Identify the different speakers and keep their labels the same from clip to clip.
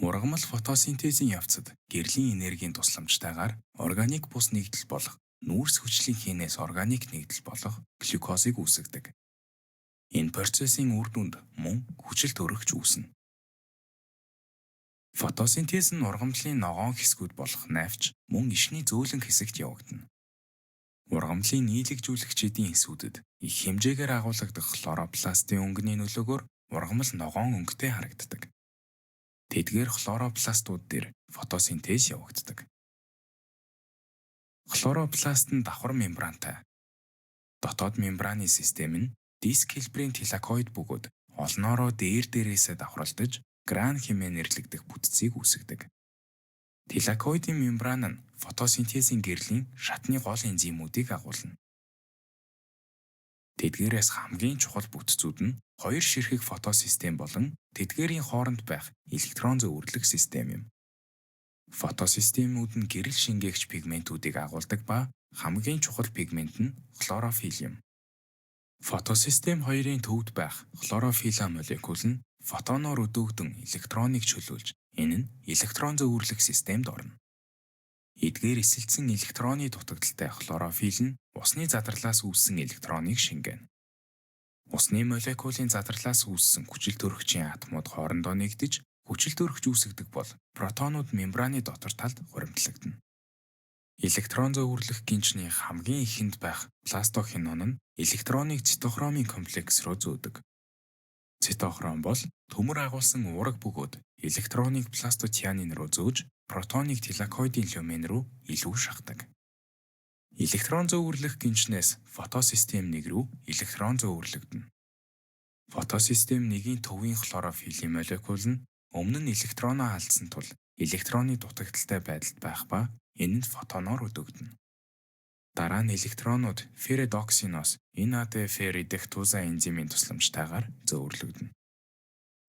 Speaker 1: Ургамал фотосинтезийн явцад гэрлийн энергийн тусламжтайгаар органик бус нэгдэл болох нүүрс хүчлийн хийнээс органик нэгдэл болох глюкозыг үүсгэдэг. Энэ процессын үр дүнд мөн хүчил төрөгч үүснэ. Фотосинтез нь ургамлын ногоон хэсгүүд болох навч мөн ишний зөөлөн хэсэгт явагдана. Ургамлын нийлэгжүүлэгчидийн эсүүдэд их хэмжээгээр агуулагдах хлоропластын өнгөний нөлөөгөөр ургамал ногоон өнгөтэй харагддаг. Тэдгээр хлоропластууд дээр фотосинтез явагддаг. Хлоропласт нь давхар мембрантай. Дотоод мембраны систем нь диск хэлбэрийн тилакоид бөгөөд олноороо дээр дээрээсээ давхралдаж гран хэмээн нэрлэгдэх бүтцийг үүсгэдэг. Тилакоидын мембран нь фотосинтезийн гэрлийн шатны гол энзимүүдийг агуулна. Тэдгээрээс хамгийн чухал бүтцүүд нь хоёр ширхэг фотосистем болон тэдгээрийн хооронд байх электрон зөөвөрлөх систем юм. Фотосистемүүд нь гэрэл шингээгч пигментүүдийг агуулдаг ба хамгийн чухал пигмент нь хлорофилл юм. Фотосистем хоёрын төвд байх хлорофилла молекул нь фотоноор өдөөгдөн электроныг чөлөөлж, энэ нь электрон зөөвөрлөх системд орно. Эдгээр эсэлдсэн электроны дутагдалтай хлорофилл нь усны задарлаас үүссэн электроныг шингээнэ. Усны молекулын задарлаас үүссэн хүчил төрөгчийн атомууд хоорондоо нэгдэж хүчил төрөгч үүсгэдэг бол протонууд мембраны дотор талд хуримтлагдана. Электрон зөөвөрлөх гинжний хамгийн эхэнд байх пластохинон нь электроныг цитохромын комплекс руу зөөдөг. Цитохром бол төмөр агуулсан уураг бөгөөд электроныг пластоцианин руу зөөж, протоныг тилакоидын люмен рүү илүү шахдаг. Электрон зөөвөрлөх гинжнээс фотосистем 1 рүү электрон зөөвөрлөгдөнө. Фотосистем 1-ийн төвийн хлорофиллийн молекул нь өмнө нь электроноо алдсан тул электроны дутагдалтай байдалд байх ба энэ нь фотоноор өдөөгдөнө. Дараа нь электронууд ферредоксиноос NADF редуктаза энзимийн тусламжтайгаар зөөвөрлөгдөнө.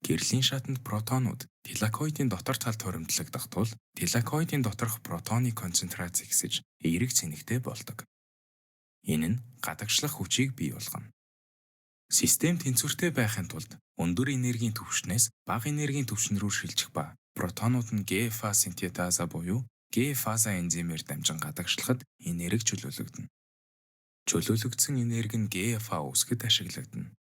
Speaker 1: Гэрлийн шатанд протонууд тилакоидын дотор талд хуримтлагдах тул тилакоидын доторх протоны концентрац ихсэж эерэг цэнэгтэй болдог. Энэ нь гадагшлах хүчийг бий болгоно. Систем тэнцвэртэй байхын тулд өндөр энергийн түвшнээс бага энергийн түвшин рүү шилжих ба протонууд нь ГФА синтетаза буюу Г-фаза энзимээр дамжин гадагшлахад энерги чөлөөлөгдөнө. Чөлөөлөгдсөн энерги нь ГФА үүсгэхэд ашиглагдана.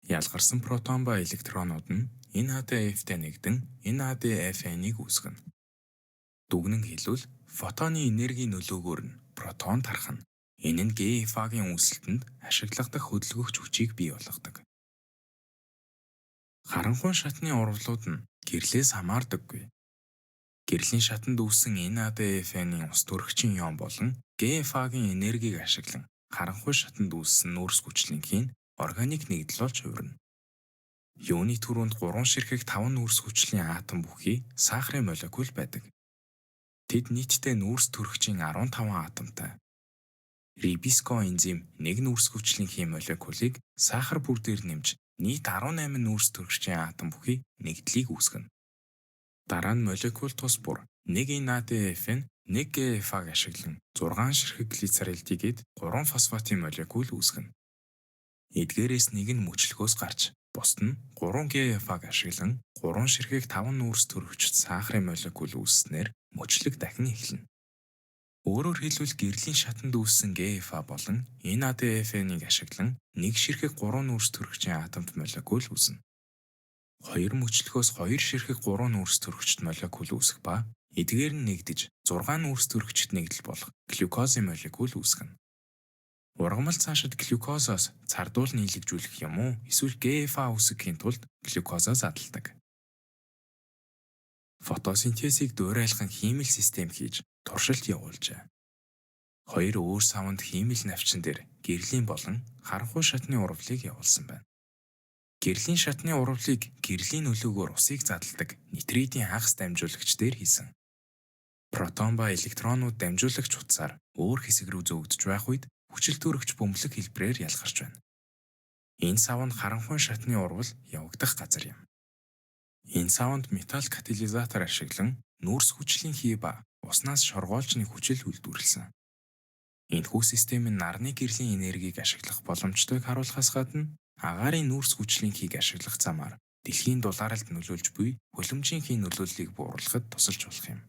Speaker 1: Ялгарсан протон ба электронууд нь NADF-тэй нэгдэн NADFN-ийг үүсгэнэ. Дүгнэн хэлбэл, фотоны энергийн нөлөөгөөр нь протон тархна. Энэ нь ГФА-гийн үүсэлтэнд ашиглагдах хөдөлгөгч хүчийг бий болгодог. Харанхуй шатны урвалууд нь гэрлээс хамаардаггүй. Гэрлийн шатанд үүссэн NADFN-ийн ус төрөгчийн ион болон ГФА-гийн энергийг ашиглан харанхуй шатанд үүссэн нүүрс хүчлийн хийн органик нэгдэл болж хувирна. Юуны түрүүнд 3 ширхэг 5 нүүрс хүчлийн атом бүхий сахарын молекул байдаг. Тэд нийтдээ нүүрс төрөгчийн 15 атомтай. Рибиско энзим нэг нүүрс хүчлийн хим молекулыг сахар бүр дээр нэмж нийт 18 нүүрс төрөгчийн атом бүхий нэгдлийг үүсгэнэ. Дараа нь молекул тус бүр нэг NADF нь нэг ГФА-г ашиглан 6 ширхэг глицеральдегид 3 фосфатын молекул үүсгэнэ. Эдгээрээс нэг нь мөчлөгөөс гарч бусд нь 3 ГФА-г ашиглан 3 ширхэг 5 нүүрс төрөгчид сахарын молекул үүсснээр мөчлөг дахин эхэлнэ. Өөрөөр хэлбэл, гэрлийн шатанд үүссэн ГФА болон NADFN-ыг ашиглан нэг ширхэг 3 нүүрс төрөгчийн атомт молекул үүснэ. Хоёр мөчлөгөөс хоёр ширхэг 3 нүүрс төрөгчид молекул үүсэх ба эдгээр нь нэгдэж 6 нүүрс төрөгчид нэгдэл болох глюкозын молекул үүсгэнэ. Ургамал цаашид глюкозоос цардуул нийлэгжүүлэх юм уу эсвэл ГФА үүсгэхийн тулд глюкозоо задалдаг. Фотосинтезийг дуурайлхан хиймэл систем хийж туршилт явуулжээ. Хоёр өөр саванд хиймэл навчин дээр гэрлийн болон харанхуй шатны урвалыг явуулсан байна. Гэрлийн шатны урвалыг гэрлийн нөлөөгөөр усыг задалдаг нитридийн хагас дамжуулагч дээр хийсэн. Протон ба электронууд дамжуулагч утсаар өөр хэсэг рүү зөөгдөж байх үед хүчил төрөгч бөмбөлөг хэлбэрээр ялгарч байна. Энэ сав нь харанхуй шатны урвал явагдах газар юм. Энэ савнд металл катализатор ашиглан нүүрс хүчлийн хий ба уснаас шоргоолжны хүчил үйлдвэрлэсэн. Энэхүү систем нь нарны гэрлийн энергийг ашиглах боломжтойг харуулахаас гадна агаарын нүүрс хүчлийн хийг ашиглах замаар Дэлхийн дулааралд нөлөөлж буй хөлөмжийнхийн нөлөөллийг бууруулахад тусалж болох юм.